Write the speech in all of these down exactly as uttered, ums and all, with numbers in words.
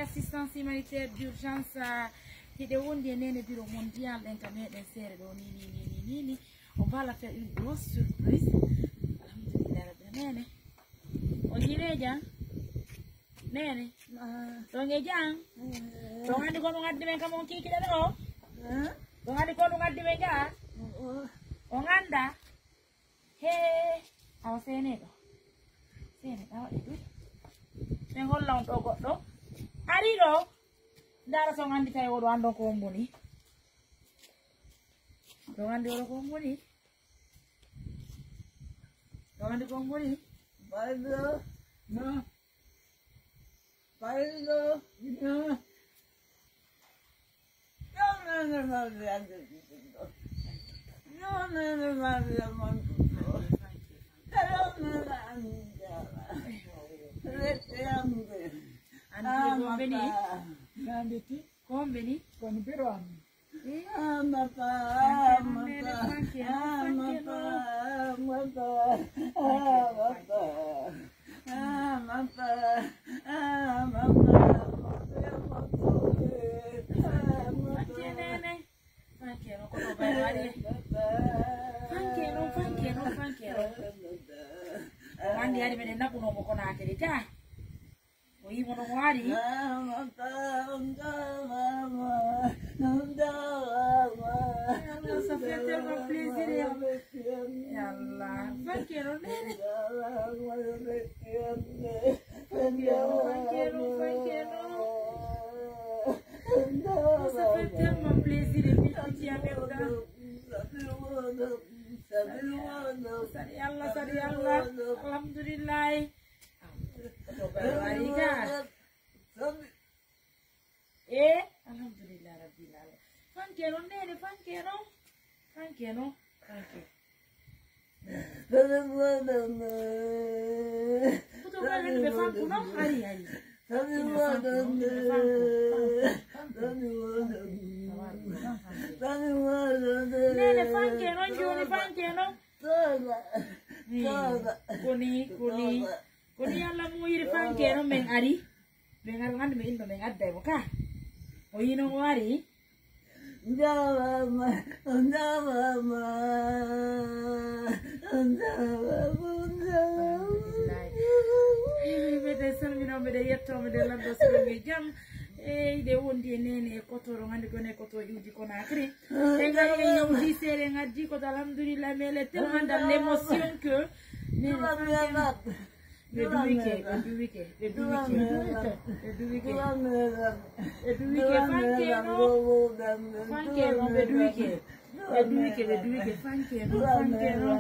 Assistance humanitaire d'urgence, ah, hiɗe wondi e Nene Bureau Mondial ɗen ka meɗen seere ɗo ni, ni, ni, ni, ni, ni. On va la faire une grosse surprise. Alhamdulillah Rabbil Nene. On yiile jam? Nene. Ɗon e jam? Ɗon anndi ko ɗum addi men kam on kiikiɗe ɗo? Ɗon anndi ko ɗum addi men jam? On annda? Hee, awa seenee ɗo. Seenee ɗo waɗi ɗum. Min holla on ɗo goɗɗo. Ari ɗo. Ndaara so on anndi tawi oɗo anndon ko on woni. Ɗo anndi oɗo ko on woni. Ɗo anndi ko on woni. Baylo. No. Baylo. No. Anndi ko on woni? Ko on woni? Kono biro am. Fankeno, fankeno, fankeno. O anndi hari meɗen naɓuno mo kono akiri ta. O yimo no mo ari. Yalla, ça fait tellement plaisir. Yalla, fankeno nene. Fankeno, fankeno, fankeno. Oh, ça fait tellement plaisir et puis tu dis en même temps. Sadi Allah, sadi Allah. Alhamdulillah. Ko to baro ari ka. Eh, alhamdulillah rabbil alamin. Fankeno nene, fankeno. Fankeno, fankeno. Ko to baro ari ɓe fanku non? Ari, ari. Ina fanku non, ina fanku, fanku, fanku. Nene fankeno, jooni fankeno. Koni, koni, koni Alla muuyiri fankeno men ari. Men ari, on anndi men inno men adday mo ka. O yino o ari. Njaaraama, njaaraama, njaaraama, njaaraama. Alhamdulillah. Eyi, meɗen salmino, meɗen yetto, meɗen lanndo so mi jam. Eyi, ɗe wondi e nene e koto, ɗo anndi gone koto iwdi Konakry. En ngari en yewti seeɗa, en addi ko alhamdulillah, mais elle est tellement dans l'émotion que nene fankeno. Ɓe duwike, ɓe duwike, ɓe duwike, ɓe duwike. Ɓe duwike, fankeno, fankeno, ɓe duwike. Ɓe duwike, ɓe duwike, fankeno, fankeno,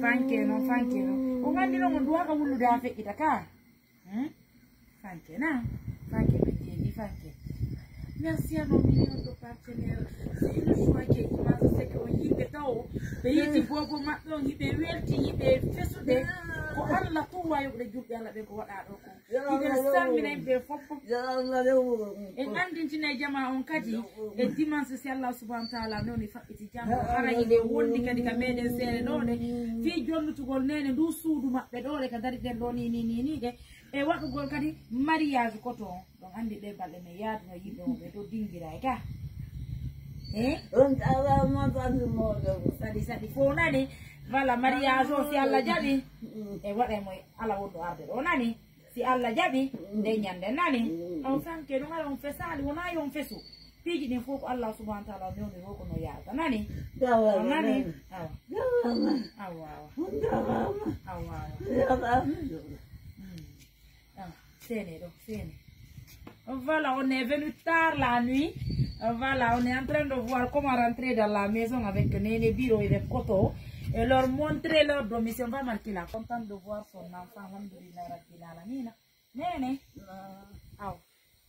fankeno, fankeno. On anndi non on duwaka wullude haa feƴƴita ka. Hmm? Fanke na, fanke ɓe jeeɗi fanke. Merci à nos millions de partenaires. C'est une joie qui est immense, c'est que on yimɓe taw ɓe yiiti boobo maɓɓe on, hiɓe welti, hiɓe fesude. Ko Allah tun wawi waɗude julɓe Allah ɓe ko waɗa ɗo ko. Hiɗen salmina yimɓe fof. En anndintina e jamaa on kadi e dimanche si Allah subhanahu wa taala noni faɓɓiti janngo. Hara hiɗen wondi kadi ka meɗen seeɗa ɗo de. Fii jonnutugol nene ndu suudu maɓɓe ɗo de ka dariɗen ɗo ni, ni, ni, ni de. E waɗugol kadi mariage koto on. Ɗon anndi ɗe balɗe men yaaduno yimɓe mo ɓe to dingira e ka. Eh? On tawa mo tawi mo ɗo. Sadi, sadi fof nani. Voilà, mariage o si Allah jaɓi. Mm. E waɗa mo ala wonɗo arde ɗo nani. Si Allah jaɓi, nde ñande nani. Mm. On fanke ɗum ala on fesaali, wona yo on fesu. Piiji ɗin fof ko Allah subhanahu wa taala newni ko no yaata nani. Jaaraama. On nani? Awa. Jaaraama. Awa, awa. On jaaraama. Awa, awa. Jaaraama. Mm. Ah, sene ɗo, sene. Voilà, on est venu tard la nuit. Euh, Voilà, on est en train de voir comment rentrer dans la maison avec Nene Biro et avec Koto et leur montrer leur domicile. On va marquer là. Content de voir son enfant, alhamdulillah rabbil alamina. Nene. Aw.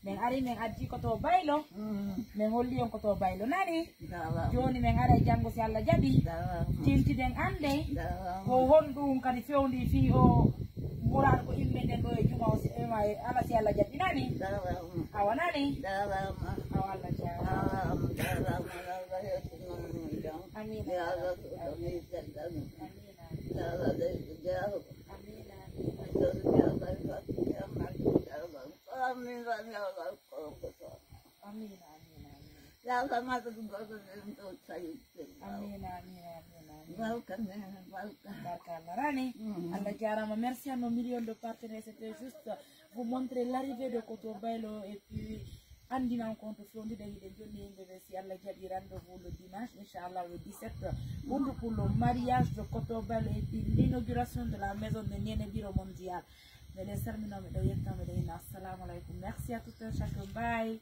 Men ari men addi ko to Baylo. Mm. Men holli on ko to Baylo nani. Jaaraama. Jooni men aray janngo si Allah jaɓi. Jaaraama. Tintiden annde. Jaaraama. Ko honɗum kadi fewndi fii o muraadu ko immen ɗen ɗo e juma o si, ema e ala si Allah jaɓi nani. Jaaraama. Awa nani. Jaaraama. Awa Allah jaaraama. Jaaraama, jaaraama, Allah yeeso mon jam. Amiin. Yo Allah suuɗan e caggal mum. Amiin, amiin. Yo Allah ɓeydu jaaruɗo. Amiin, amiin. Yo Allah jaaraama. Amiin, amiin. Amina, amina, amina. Amina, amina, amina, amina. Barka Allah rani. Allah jarama. Merci à nos millions de partenaires. C'était juste vous montrer l'arrivée de Koto Baylo et puis andinan kon to fewndide hiɗen jonni yimɓe ɓe, si Allah jaɓi, rendez-vous le dimanche inchallah le dix-sept août pour le mariage de Koto Baylo et puis l'inauguration de la maison de Nene Biro Mondial. Miɗen salmino, miɗen yetto, miɗen ina assalamu alaikum. Merci à tout un chacun. Bye.